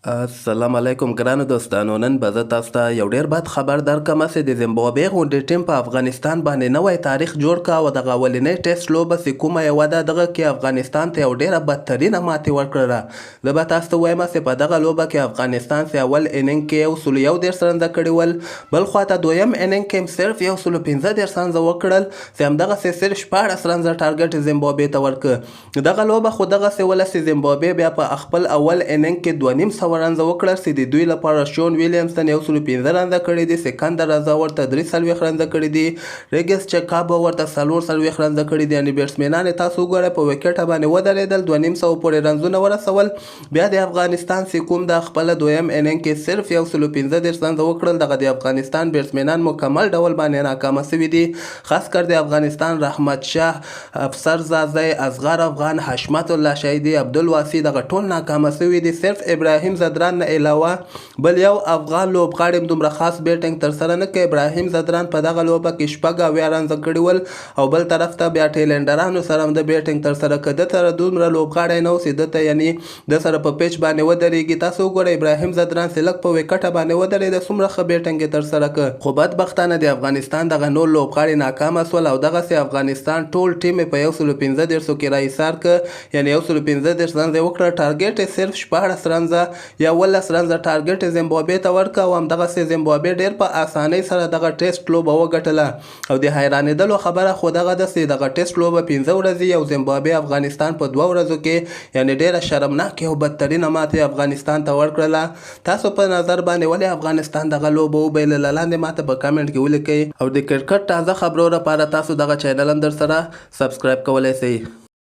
السلام علیکم ګرانو دوستانو، نن به زه تاسو ته یو ډیر بد خبر درکم چې د زمبابوې غونډې ټیم په افغانستان باندې نوی تاریخ جوړ کا او دغه اولنۍ ټیسټ لوبه چې کومه یوه ده دغه کې افغانستان ته یو ډیره بدترینه ماتې ورکړله. زه به تاسو ته ووایم چې په دغه لوبه کې افغانستان چې اول اننګ کې 131 رنزه کړي ول، بل خوا ته دویم اننګ کې هم صرف 135 رنزه وکړل چې همدغسې صرف 16 رنزه ټارګټ زمبابوې ته ورکړ. دغه لوبه خو دغسې وله چې زمبابوې بیا په خپل اول اننګ کې 250 رنزه وکړل چې د دوی لپاره شون ویلیمسن 105 رنزه کړي دي، سکندر رضا ورته 43 رنزه کړي دي، ریګس چکابو ورته 44 رنزه کړي دي. یعنې بیټسمینان یې تاسو وګورئ په ویکټه باندې ودرېدل، 250 پورې رنزونه ورسول. بیا د افغانستان چې کوم د خپل دویم اننګ کې صرف 135 رنزه وکړل. دغه د افغانستان بیټسمینان مکمل ډول باندې ناکامه شوي دي، خاص کر د افغانستان رحمت شاه، افسر ځاځی، اصغر افغان، حشمت الله شهیدي، عبدالواسي دغه ټول ناکامه شوي دي. صرف ابراهیم ځدران نه علاوه بل یو افغان لوبغاړي هم دومره خاص بیټنګ ترسره نه کړ. ابراهیم ځدران په دغه لوبه کې 76 رنزه کړي ول او بل طرف ته بیا ټیلنډرانو سره هم د بیټنګ ترسره کړ. ده سره دومره لوبغاړی نه و چې ده ته یعنی ده سره په پیچ باندې ودرېږي. تاسو وګورئ ابراهیم ځدران چې لږ په ویکټه باندې ودرېده څومره ښه بیټنګ یې ترسره کړ، خو بدبختانه د افغانستان دغه نور لوبغاړي ناکامه شول او دغسې افغانستان ټول ټیم یې په 135 کې را ایسار کړ، یعنې 135 رنزه یې وکړه. ټارګټ یې صرف 16 رنزه یا 17 رنزه ټارګټ یې زمبابوې ته ورکړ او همدغسې زمبابوې ډېر په اسانۍ سره دغه ټیسټ لوبه وګټله. او د حیرانېدلو خبره خو دغه ده چې دغه ټیسټ لوبه 5 ورځې او زمبابوې افغانستان په 2 ورځو کې یعنې ډېره شرمناکه او بدترینه ماتې افغانستان ته ورکړله. تاسو په نظر باندې ولې افغانستان دغه لوبه وبایلله؟ لاندې ماته په کمنټ کې ولیکئ او د کرکټ تازه خبرو لپاره تاسو دغه چینل هم درسره سبسکرایب کولی شئ.